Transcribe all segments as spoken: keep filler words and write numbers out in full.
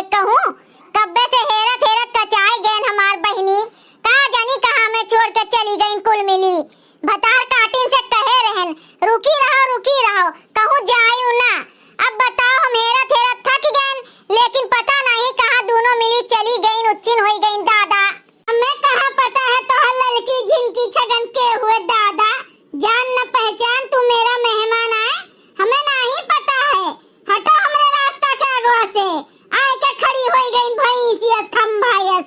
कहूँ, कब्बे से हेरत हेरत कचाई गएन हमार बहिनी। का जानी कहाँ में छोड़ के चली गईन कुल मिली। भतार काटिन से कहे रहन, "रुकी रहो, रुकी रहो, कहूँ जाइउ ना।" अब बताओ, हम हेरत हेरत थक गएन, लेकिन पता नहीं कहाँ दूनो मिली चली गईन, उच्चिन होई गईन दादा। हमें कहाँ पता है तोहर ललकी झिनकी छगन के हुए दादा। जान न पहचान तू मेरा मेहमान आए, हमें नहीं पता है। हटो हमरे रास्ता के आगवा से, आए के खड़ी होई गईन भैंसियस खम्भायस।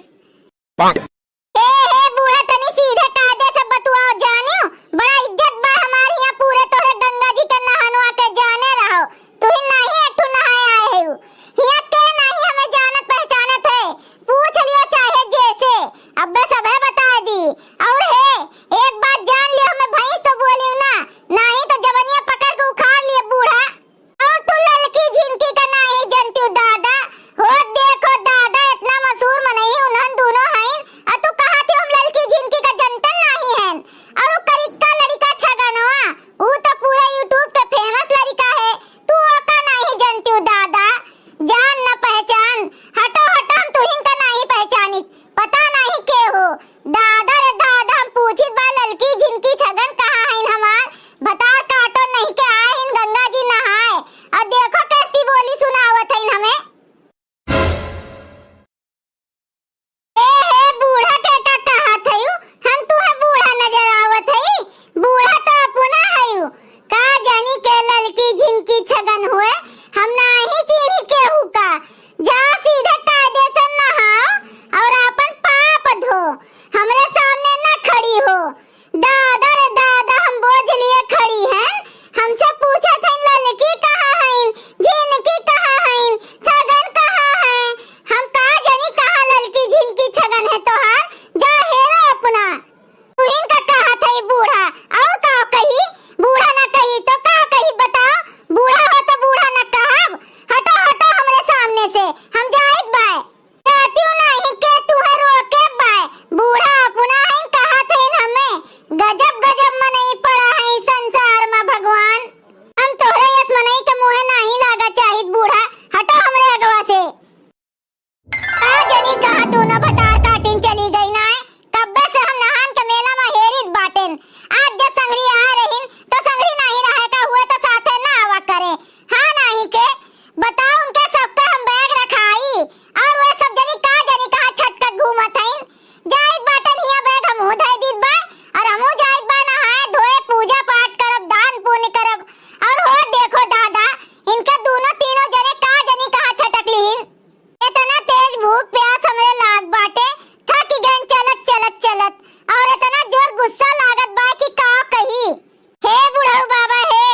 ए हे बूढ़ा, तनी सीधे कायदे से बतुआओ जानियो, बड़ा इज्जत बा हमार हियां पूरे तोहरे गंगा जी के नहनवा के जाने रहो। तुही नाही एक ठो नहाए आए हो। हियां के नाही हमें जानत पहचानत है। पूछ लियो चाहे जैसे। अब्बे सभे बता दी। और हे, एक बात जान लियो, हमें भैंस तो बोलियो ना, नाही तो जबनिया पकड़ के उखाड़ लिए बूढ़ा। और तू ललकी झिनकी का नाही जनतियो दादा। हो देखो दादा, इतना मशहूर मनई उन्हन दूनो हईन, और तू कहा थी हम ललकी झिनकी का जनतन नाही हन। और उ करिक्का लड़िका छगनवा, उ तो पूरा YouTube के famous लड़िका है। तू ओका नाही जनतियो दादा, जान न पहचान। हटो, हटो, हम तुहिन का नाही पहचानित, पता नाही के हो। दादा रे दादा, हम पूछित बा ललकी झिनकी छगन कहाँ हईन हमार? भतार काटो नहीं के आए हईन गंगा जी नहाए, और देखो कैसी बोली सुनावत हईन हमें। ए हे बूढ़ा के का कहत हयू? हम तुहे बूढ़ा नजर आवत हई? बूढ़ा तो अपना हयू। का जानी के ललकी झिनकी छगन हुए, हम नाही चीन्ही केहू का। जा सीधे कायदे से नहाओ और आपन पाप धो, हमरे सामने न खड़ी हो। दादा रे दादा, हम बोझ लिए खड़ी हैं, हमसे पूछत हईन ललकी कहाँ हईन, झिनकी कहाँ हईन, छगन कहाँ है। हम का जानी कहाँ ललकी झिनकी छगन है तोहार, जा हेरो अपना। तुहिन का कहत हई बूढ़ा, और का कही? बूढ़ा ना कही तो का कही बताओ? बूढ़ा हो तो बूढ़ा ना कहब। हटो, हटो हमरे सामने से, हम जाइत बाय। जातियो नाही के तुहे रोके बाय, बूढ़ा अपना हईन कहत हईन हमें। गजब गजब मनई पड़ा है संसार मा भगवान। हम तोहरे यस मनई के मुँहे नाही लागा चाहित बूढ़ा, हटो हमरे अगवा से। का जानी कहाँ दूनो भतार काटिन चली गईन आए। कब्बे से हम नहान के मेला मा हेरित बाटेन। आज जब संगरी आ रहीन तो संगरी नाही रहे का हुए तो साथे ना आवा करे। हाँ नाही के बताओ उनके सबके हम बैग रखाई और वे सब जनी का जानी कहाँ छटकत घूमत हईन। जाइत बाटेन हिया बैग हमहू धई दीत बा और हमहू जाइत बा नहाए धोए पूजा पाठ करब दान पुण्य करब। और हो देखो दादा इनके दूनो तीनों जने का जानी कहाँ छटक लीन। इतना तेज भूख प्यास हमरे लाग बाटे, थक गएन चलत, चलत, चलत, और इतना जोर गुस्सा लागत बा कि का कही। हे बुढ़ऊ बाबा हे,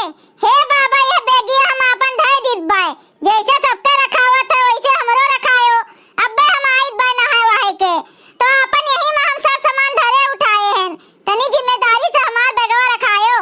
हे बाबा, यह बेगिया हम आपन धइ दीत बाय, जैसे सबके रखावत है वैसे हमरो रखायो। अब्बे हम आइत बाय नहाए वहाए के, तो आपन यही मा हम सर सामान धरे उठाए हैं, तनी जिम्मेदारी से हमार बेगवा रखायो।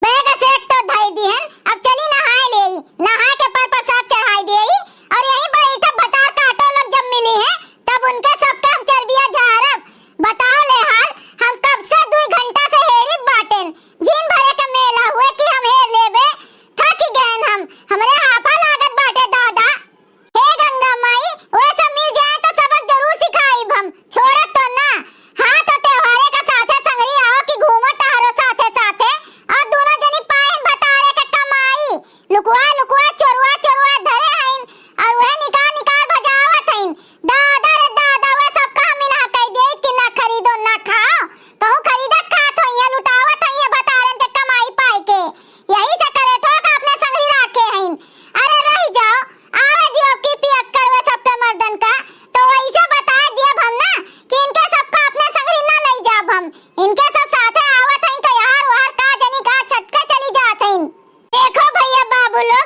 बैग से एक तो धई दिहन, अब चली नहाए लेई, नहाए के पर प्रसाद चढ़ाई देई, और यहीं बैठब भतार काटो लोग जब मिली हैं, तब उनके सबके हम चरबिया झारब। बताओ ले हाल, हम कब से दुई घंटा से हेरित बाटेन, झीन भरे के मेला हुए कि हम हेर लेबे, थक गएन हम, हमरे हाफा लागत बाटे दादा। हे गंगा माई, वे सब मिल जाए तो सबक जरूर सिखाइब हम, छोड़ब तो ना। हाँ, तो त्योहारे का साथे संगरी आओ कि घूमो टहरो साथे साथे, और दूनो जनी पाइन भतारे के कमाई, लुकवा लुकवा, चोरवा चोरवा धरे हईन, और वह निकाल निकाल भजावत हईन। दादा रे दादा, वे सब का हम इनहा कह दे कि ना खरीदो ना खाओ, कहूँ खरीदत खात होइए, लुटावत होइए भतारन के कमाई पाए के, यही से करे ठोक अपने संगरी राखे हईन। अरे रह जाओ, आवे दियो अब की पियक्कड़ वे सबके मर्दन का, तो वैसे बताए दियब हम ना कि इनके सबका अपने संगरी ना लई जाब हम। इनके सब साथे आवत हईन तो यहार वहार का जनी का छटके चली जात हईन। देखो भैया बाबू लोग,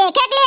देखे के